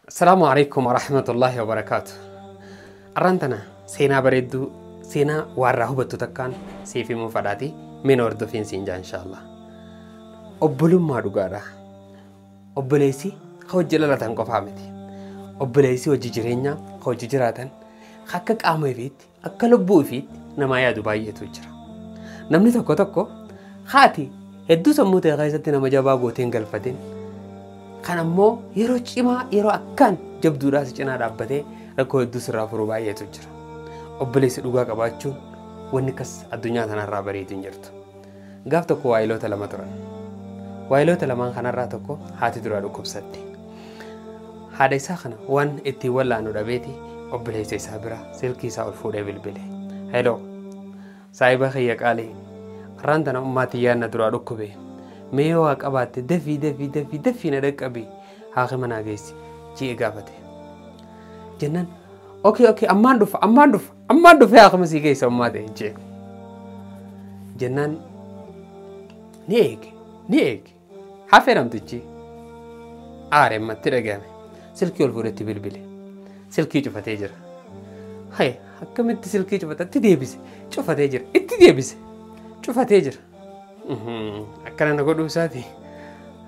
Assalaamu alaikum warahmatullaahi wabarakaatu. Arraan tana seenaa bareedduu seenaa waarraa hubattu takkaan siif himuu fadhaati mina hordofiin siin jaa inshaallah. Obbolummaa dhugaadha. Obboleessi ka hojii dhalatan qofaa miti. Obboleessi hojii jireenyaa ka hojii jiraatan akka qaama ifiitti akka lubbuu ifiitti namaa yaadu baay'eetu jira. Namni tokko tokko haati hedduu sammuu ta'e keessatti nama jabaa gootee hin galfatin. Kan ammoo yeroo cimaa yeroo akkaan jabduudhaas cinaa dhaabbatee rakkoo hedduu sirraa furuu baay'eetu jira. Obboleessi dhugaa qabaachuun wanni akkas addunyaa kanarraa bareedu hin jirtu. Gaaf tokko waayiloota lama turan. Waayiloota lamaan kanarraa tokko haati duraa dhukkubsatte. Haadha isaa kana waan ittiin wallaanu dhabeeti obboleessa isaa bira silkii isaa ol fuudhee bilbile. Heloo, saahiba kiyya qaalii, har'aan tana ummaatii yaadna duraa dhukkube. Mee yoo waa qabaatte dafii dafii dafii dafii na dhaqqabi haaqi manaa geessi ji'e gaafate. Jennaan okee okee ammaan dhufa ammaan dhufa ammaan dhufee haaqima sii geessa ummaa ta'e ji'e. Jennaan ni eege ni eege hafee namtichi aare ammatti dhagahame silkii ol fuudhetti bilbile silkii cufatee jira. Haye akkamitti silkii cufata itti deebise cufatee jira itti deebise cufatee jira. Akkana na godhuu isaati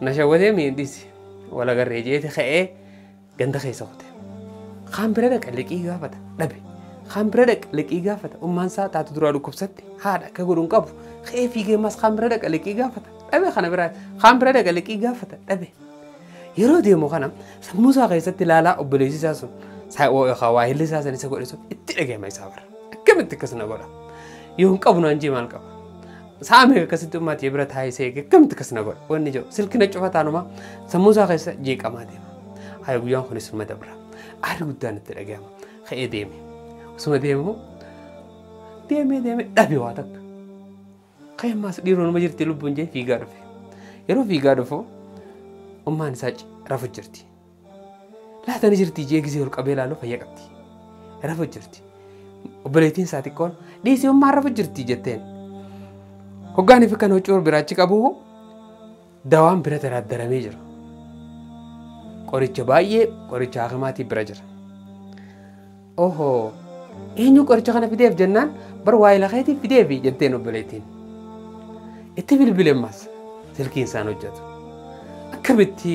na shawwatee miidhisi wal agarree jeeti ka'ee ganda keessa kute. Kaan bira dhaqa liqii gaafata dhabe. Kaan bira dhaqa liqii gaafata ummaan isaa taatu duraa dhukkubsatti haadha akka godhu hin qabu ka'ee fiigee mas kaan bira dhaqa liqii gaafata dhabe kana biraa kaan bira dhaqa liqii gaafata dhabe. Yeroo deemu kana sammuu isaa keessatti ilaalaa obboleessi isaa sun waa hilli isaa san isa godhe sun itti dhagahama isaa bara. Akkamitti akkas na godha? Yoo hin qabu naan jee maal qaba? Sa'a meeqa akkasitti ummaatii bira taa'ee isa eege akkamitti akkas na godha? Wanni jiru silki na cufataanuma sammuu isaa keessa jeeqamaa deema. Haaya guyyaan kunis numa dabra. Aarri guddaan itti dhagahama. Ka'ee deeme. Osuma deemu deemee deemee dhabe waa takka. Ka'ee ammaas dhiiroo numa jirti lubbuun jee fiigaa dhufe. Yeroo fiigaa dhufu ummaan isaa rafu jirti. Laatani jirti jee gisee ol qabee ilaalu fayya qabdi. Rafu jirti. Obboleettiin isaa xiqqoon dhiisii ummaan rafu jirti jetteen. Hoggaan ifi kan huccuu biraachi qabu dawaan bira daraaddaramee jira. Qoricha baay'ee qoricha haakimaatii bira jira. Ohoo eenyu qoricha kana fideef jennaan bar waa'ee lafeetiif fideefi jetteen obboleettiin. Itti bilbile ammas silkiin isaan hojjetu. Akkamitti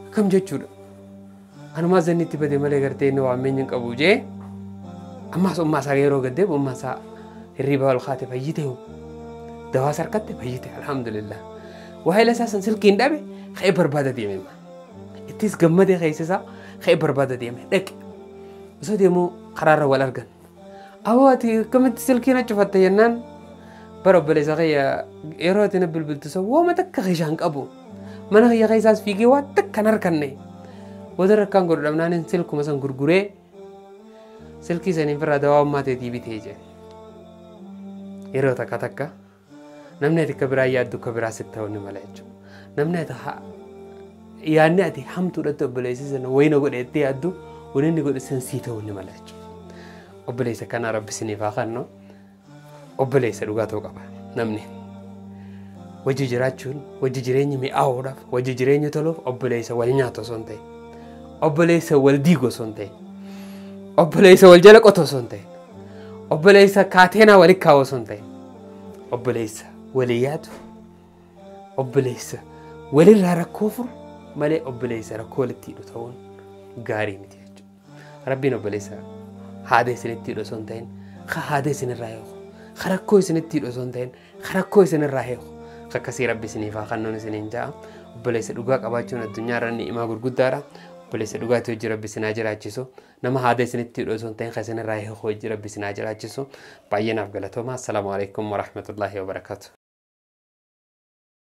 akkam jechuudha. Anumaa zanni itti bade malee gartee inni waan meenyi hin qabu jee ammas ummaa isaa yeroo gaddeebu ummaa isaa hirriba ol kaate fayyite dawaas harkatte fayyite alhamdulillah. Waa'ee isaa san silkiin dhabe ka'ee barbaada deeme. Ittis gammadee keessa isaa ka'ee barbaada deeme dhaqe. Osoo deemuu karaarra wal argan. Aboo ati akkamitti silkii na cufatte jennaan bara obboleessa kiyya yeroo ati na bilbiltu sun wooma takka keeshaa hin qabu. Mana kiyya keessaas fiigee waa takka hin harkanne. Wada rakkaan godhu dhabnaan silkuma san gurguree silkii saniin firraa dawaa ummaa ta'eetii bitee jee. Yeroo takka takka namni ati akka biraa yaaddu akka biraa sitti ta'uu ni mala jechuudha. Namni ati yaadni ati hamtuudhatti obboleessi sana wayina godhe jettee yaaddu wanni inni godhe san sii ta'uu ni mala jechuudha. Obboleessa kana rabbi isiniif haa kennu. Obboleessa dhugaa ta'uu qaba namni. Wajji jiraachuun wajji jireenyi mi'aawuudhaaf wajji jireenyi toluuf obboleessa wal nyaatu osoo hin ta'in. Obboleessa wal diigu osoo hin ta'in. Obboleessa wal jala qotu osoo hin ta'in. Obboleessa kaateenaa walitti kaa'u osoo hin ta'in. Obboleessa walii yaadu. Obboleessa walirraa rakkoo furu malee obboleessa rakkoo walitti hidhu ta'uun gaarii miti jechuudha. Rabbiin obboleessa haada isinitti hidhu osoo hin ta'in ka haada isinirraa hiiku. Ka rakkoo isinitti hidhu osoo hin ta'in ka rakkoo isinirraa hiiku. Akkasii rabbi isiniif haa kennuun isiniin ja'a. Obboleessa dhugaa qabaachuun addunyaarra ni'imaa gurguddaadha. Obboleessa dhugaatii hojii rabbi isin haa jiraachisu. Nama haada isinitti hidhu osoo hin ta'in ka isinirraa hiiku hojii rabbi isin haa jiraachisu. Baay'ee naaf galatooma. Assalaamu alaikum warahmatullaahi wabarakaatu.